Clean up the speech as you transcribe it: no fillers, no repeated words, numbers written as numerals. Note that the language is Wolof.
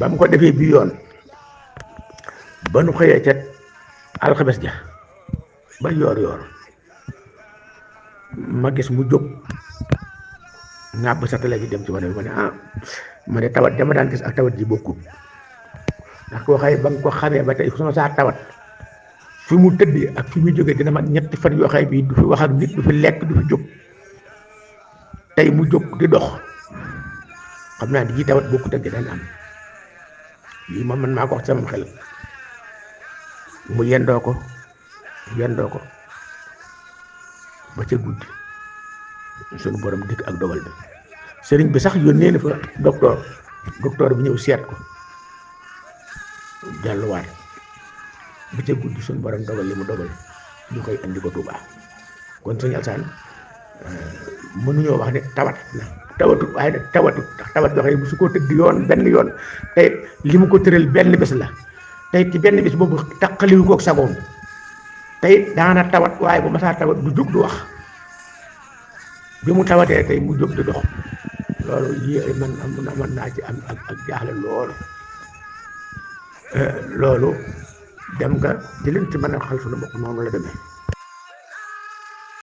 ba mu ko defee bi yoon ba nu xëyee ca alxames ja ba yoor ma gis mu jóg ngàbb satale gi dem ci wane ma ne ma ne tawat dama daan gis ak tawat ji bokkul ndax koo xëy ba nga ko xamee ba tey sama saa tawat fi mu tëddee ak fi mu jógee dina mat ñetti fan yoo xëy bii du fi wax ak nit du fi lekk du fi jóg tey mu jóg di dox xam naa di ji tawat bokkut ak daan am lii moom man maa ko wax sama xel mu yendoo ko ba ca guddi suñu borom dikk ak dogal bi sëriñ bi sax yónnee na fa docteur bi ñëw seet ko delluwaat ba ca guddi suñu borom dogal li mu dogal ñu koy andi ko Tuubaa kon sëñ Alsaan mënuñoo wax ne tawat na tawatut waaye nag tawatut ndax tawat doxee bu su ko tëdd yoon benn yoon tey li mu ko tëral benn bés la tey ci benn bés boobu taqaliwu koog sagoom tey daana tawat waaye bu masaa tawat du jóg du wax bi mu tawatee tey mu jóg di dox loolu yi man naa ci am ak jaaxle loolu dem nga di leen ci mën a xal sunu bopp noonu la demee